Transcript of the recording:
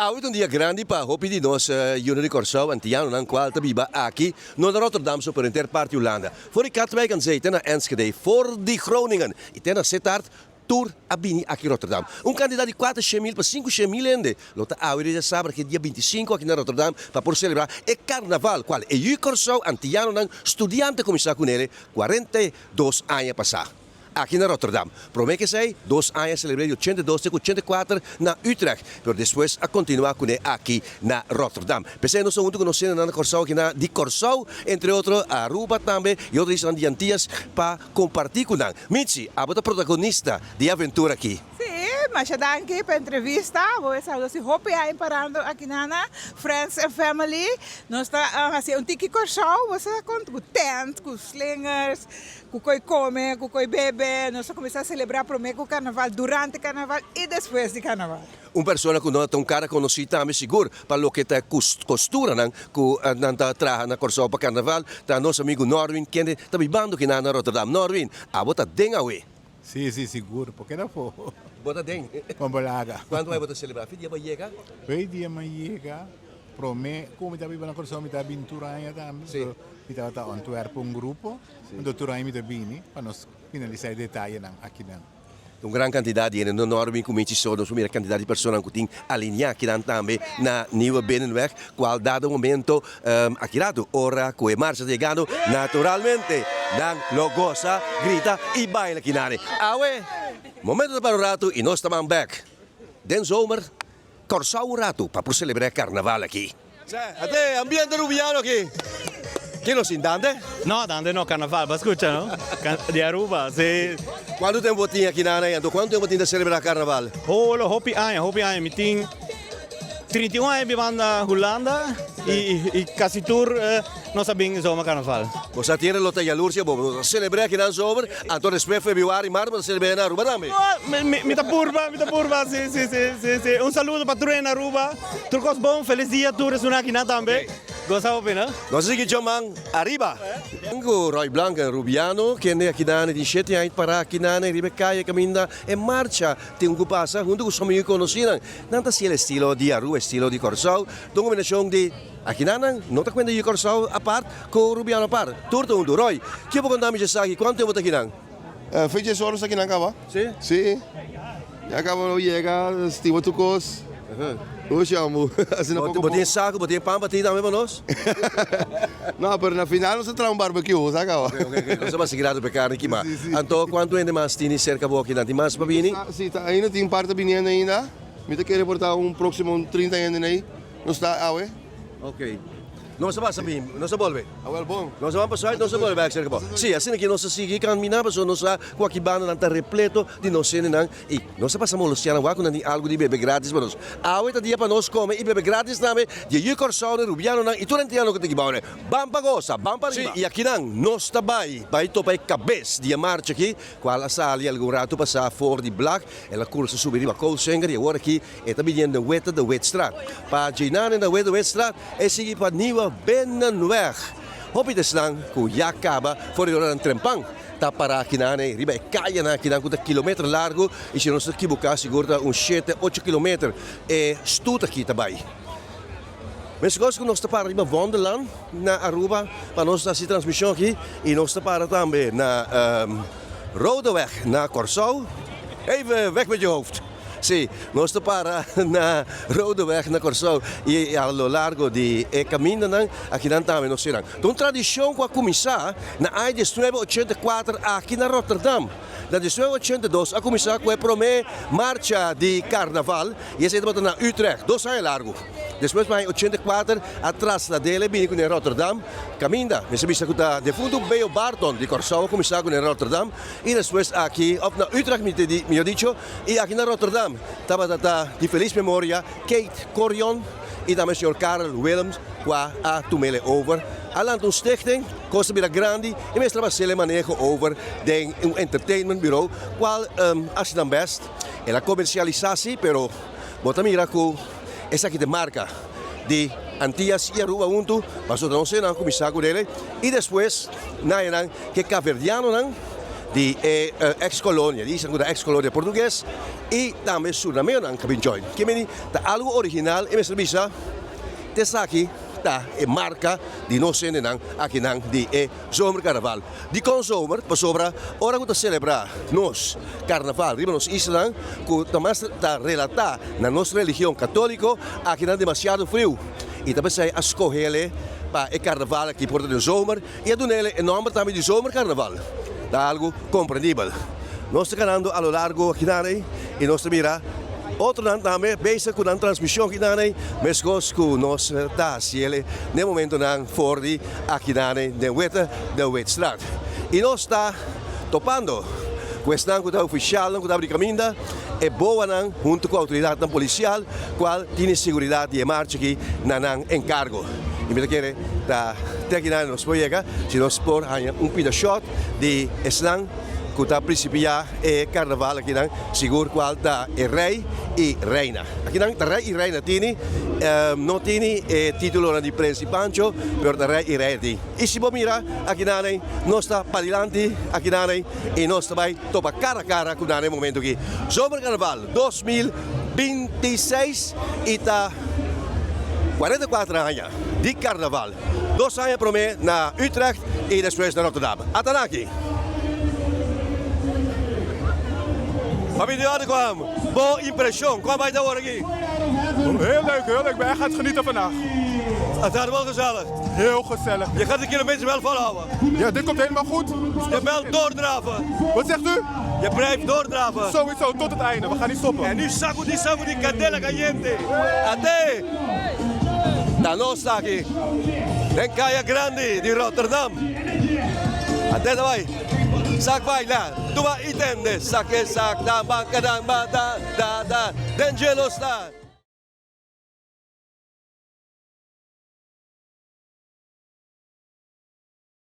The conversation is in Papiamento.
Awe ta un dia grandi pa hopi di nos yunan di Kòrsou, antianonan kual ta biba aki, no na Rotterdam so pero henter parti Hulanda. For di Katwijk aan Zee te na Enschede, for di Groningen i te na Sittard, tur a bini aki Rotterdam. Un kantidat di 400.000 pa 500.000 hende lo ta awe di djasabra ki dia 25 aki na Rotterdam pa por selebrá e karnaval kual e yu Kòrsou antianonan studiante kuminsá kunele 42 aña pasá. Aki na Rotterdam. Promé ku esei, dos aña a selebr'é di 82 te ku 84 na Utrecht, pero despues a kontinuá kuné aki na Rotterdam. P'esei nos ta huntu ku nos hendenan na Kòrsou aki na di Kòrsou, entre otro Aruba tambe i otro islanan di Antias pa kompartí ku nan. Mitzi, abo ta protagonista di e aventura aki. Sí, masha danki pa entrevista. Bo e saludo si hopi aña parando aki nana, friends and family. Nos ta hasi un tiki Kòrsou, bo sa kon, ku tent, ku slingers, Ku koi kome, ku koi bebe, nos a kuminsá selebrá promé ku karnaval, durante karnaval i despues di karnaval. Un persona ku no ta un kara konosí tambe sigur pa loke ta e kosturanan ku nan ta traha na Kòrsou pa karnaval ta nos amigu Norwin kende ta bibando kinan na Rotterdam. Norwin, abo ta den awe? Sí, sí, sigur. Por keda afó. Bo ta den? Kon bo laga. Kuantu bai bo ta selebrá? Fin dia bo a yega? Fin dia mi a yega. Promé ku mi ta biba na Kòrsou mi ta bin tur aña tambe. Sí. Mi tabata Antwerpen un grupo. Anto tur aña mi ta bini pa nos finalisá e detayenan akinan. Un gran kantidat di hende no no bin ku Michi so, nos por mira kantidat di personanan ku tin alineá akinan tambe na Nieuwe Binnenweg, kual dado momento aki ratu ora ku e marcha ta yegando naturalmente nan lo gosa, grita i baila akinane. Awe momento ta para un ratu i nos ta man bèk den zomer Kòrsou un ratu pa por selebrá e karnaval aki. Ate ambiente rubiano aki. Ki nos tin Dante? No, Dante no, karnaval, bo a skucha no? Di Aruba, si. Kuantu tempu bo tin aki nan anto? Kuantu tempu bo tin ta selebrá karnaval? Holo, hopi aña, hopi aña. Mi tin 31 aña bibando na Hulanda i kasi tur nos a bin zomer karnaval. Bo sa tierra lo ta yalursia bo, bo ta selebrá aki nan zomer, anto despues febrüari, mart bo ta selebrá na Aruba tambe. Mi ta purba, mi ta purba, si, si, si, si, si. Un saludo pa tur hende na Aruba. Tur kos bon, felis dia tur esun aki nan tambe. Gosa hopi, no? Nos a sigui djoman ariba. Ku Roy Blank en Rubiano, kende aki nan tin shete aña pará aki nan riba e kaya kaminda e marcha tin ku pasa huntu ku su amigu i konosínan. Nan ta hasi el estilo di Aruba, estilo di Kòrsou, ta un kombinashon di aki nan nan no ta kuenta yu Kòrsou apart ku Rubiano apart, tur ta huntu. Roy, ke bo konta mi djesaki? Kuantu tempu bo ta aki nan? Fecha es ora esaki nan kaba. Sí? Sí. Ya kaba lo yega, stima tur kos. Lo shambu. Asina poko Bo tin saku, bo tin pan pa tin tambe pa nos? No, pero na final nos ta traha un barbecue, bo sa kaba. Ok, ok, ok. Nos ta basa grado pa e karni kima. Sí, sí. Anto kuantu hende mas tini serka bo aki nan? Tin mas pa bini? Sí, ta ainda tin par ta biniendo ainda. Mi ta kere por ta un proximo un 30 hende nei. Nos ta awe. Ok. Nos a pasa bin, nos a bolbe. Awel bon. Nos a ban pasá i nos a bolbe bèk serka bo. Sí, asina ki nos a sigui kaminá pasobra nos sa ku aki bandanan ta repleto di nos hendenan i nos a pasa molestiá nan wak ku nan tin algu di bebe grátis pa nos. Awe ta dia pa nos kome i bebe grátis tambe di e yu Kòrsounan, Rubianonan i tur antiano ku ta kibou nan. Ban pa gosa, ban pa riba. Sí, i akinan nos ta bai, bai topa e kabes di e marcha aki, kual a sali algun ratu pasá for di Blak. El a kursa subi riba Koolsingel i awor aki E ta biniendo den Witte de Withstraat. Pa djeinan den Witte de Withstraat e sigui pa Nieuwe Binnenweg. Hopi di esnan ku ya kaba for di oranan trempan ta para akinan ei riba e kayanan akinan ku ta kilometer largu i si nos ta kibuká sigur ta un shete ocho kilometer e stoet aki ta bai. Meskos ku nos ta para riba Vondelland na Aruba pa nos hasi transmishon aki i nos ta para tambe na Rodeweg na Kòrsou. Even weg met je hoofd. Sí, nos ta para na Rodeweg na Kòrsou i a lo largo di e kamindanan akinan tambe nos sinan. Ta un tradishon ku a kuminsá na aña 1984 aki na Rotterdam. Na 1982 a kuminsá ku e promé marcha di karnaval i esei tabata na Utrecht, dos aña largu. Despues pa aña 84 a traslad'é el bini kuné Rotterdam kaminda mester bisa ku ta defuntu Beo Barton di Kòrsou a kuminsá kuné Rotterdam i despues aki òf na Utrecht mi ta di mihor dicho i aki na Rotterdam tabata ta di felis memoria Kate Corion i tambe señor Karel Willems kua a tum'é over a lanta un stichting kos a bira grandi i mester a bas'é maneho over den un entertainment bureau kual a hasi nan best el a komersialisá si pero bo ta mira ku esaki ta e marka di Antias i Aruba huntu pasobra nos esnan a kuminsá ku dele i despues nan e nan ke Kaverdianonan. di e ex kolonia, di isla ku ta ex kolonia portugues i tambe surnameonan ka bin join. Ke meni ta algu original i mester bisa t'esaki ta e marka di nos hendenan akinan di e zomerkarnaval. Dikon zomer? Pasobra ora ku ta selebrá nos karnaval riba nos islanan ku ta mas ta relatá na nos religion katóliko, akinan demasiado friu i ta p'esei a skoh'ele pa e karnaval aki por ta den zomer i a dun'ele e nòmber tambe di zomerkarnaval. Ta algu komprendibel. Nos ta kanando a lo largo akinan ei i nos ta mira otronan tambe bezig ku nan transmishon akinan ei meskos ku nos ta hasiel den momentonan for di Akinan den Witte de Witstraat. I nos ta topando ku esnan ku ta ofisialnan ku ta abri kaminda, e boanan huntu ku outoridatnan polisial kual tin e seguridat di e marcha aki na nan enkargo. I mi ta kere ta te akinan nos por yega si nos por haña un pida shòt di esnan ku ta prinsipia e karnaval akinan, sigur kual ta e rei i reina. Akinan ta rei i reina tini, no tini e titulonan di prens i pancho, pero ta rei i reina tin. I si bo mira akinan ei, nos ta padilanti akinan ei i nos ta bai topa kara a kara ku nan e momento aki. Zomerkarnaval 2026 i ta 44 aña di karnaval. Dos aña promé na Utrecht i despues na Rotterdam. Atanaki! Papi di orde kwam, bo impreshon, kon a bai ta awor aki? Heel leuk, heel leuk. Ik ben echt aan het genieten vandaag. Het gaat wel gezellig. Heel gezellig. Je gaat de kilometers wel volhouden. Ja, dit komt helemaal goed. Je blijft doordraven. Wat zegt u? Je blijft doordraven. Sowieso, tot het einde. We gaan niet stoppen. En nu sacudi sacudi candela caliente. Ate! Ta nos ta aki den Kaya Grandi di Rotterdam. Ate ta bai. Sak baila, tuma i tende. Sake sak da ba kadang ba da da da. Den dje nos ta.